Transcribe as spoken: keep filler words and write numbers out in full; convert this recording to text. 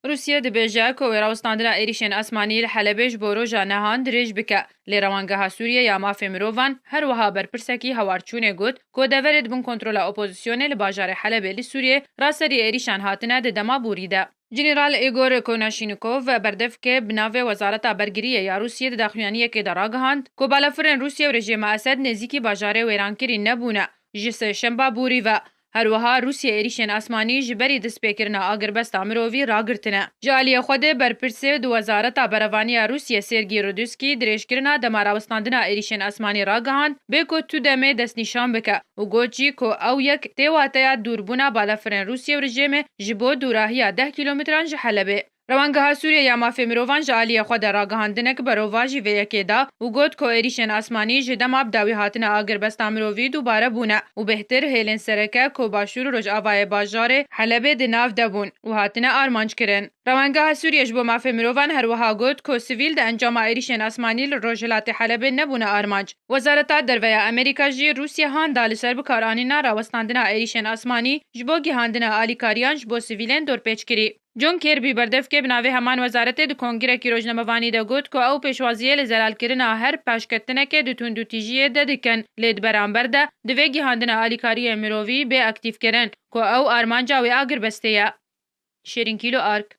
Rûsye dibêje ku wê rawestandina êrîşên esmanî li Helebê ji bo roja nihan dirêj bike. Lê Rewangeha Sûriye ya Mafê Mirovan her wiha berpirsekî hewarçûnê got ku deverê di bin kontrola opozisyonê li bajarê Helebê li Sûriyê raserî êrîşan hatine di dema borî de. General Igor Konashenikov, berdevkê bi navê Wezareta Bergiriyê ya Rûsiyê, di daxuyaniyekê de ragihand ku balafirên Rûsye û rejîma Esed nêzîkî bajarê wêrankirî nebûne ji sêşemba borî ve. Her wiha Rûsye êrîşên esmanî ji berî destpêkirina agirbesta mirovî ragirtine. Ji aliyê xwe de berpirsê di Wezareta Berevaniya Rûsye Sergî Ruduskî dirêjkirina dema rawestandina êrîşên esmanî ragihand bê ku tu demê destnîşan bike û got jî ku ew yek tê wateya dûrbûna balafirên Rûsye û rejêmê ji bo dûrahiya deh kîlometran ji Helebê. Rewangeha Sûriye ya Mafê Mirovan ji aliyê xwe de ragihandinek berovajî vê yekê da û got ku êrîşên esmanî ji dema bi dawî hatina agirbesta mirovî dubare bûne û bêhtir hêlên sereke ku başûr û rojavayê bajarê Helebê di nav de bûn û hatine armanc kirin. Rewangeha Sûriye ji bo Mafê Mirovan her wiha got ku sivîl di encama êrîşên esmanî li rojhilatê Helebê nebûne armanc. Wezareta Derve ya Amerîka jî Rûsye han da li ser bikaranîna rawestandina êrîşên esmanî ji bo gihandina alîkariyan ji bo sivîlên dorpêçkirî. John Kirby, berdevkê bi navê heman wezaretê, di kongirekî rojnamevanî de got ku ew pêşwaziyê li zelalkirina her paşketinekê di tundûtîjiyê de dikin, lê di beramber de divê gihandina alîkariyên mirovî bê aktîfkirin ku ew armanca wê agirbestê ye. Şêrîn Kîlo Ark.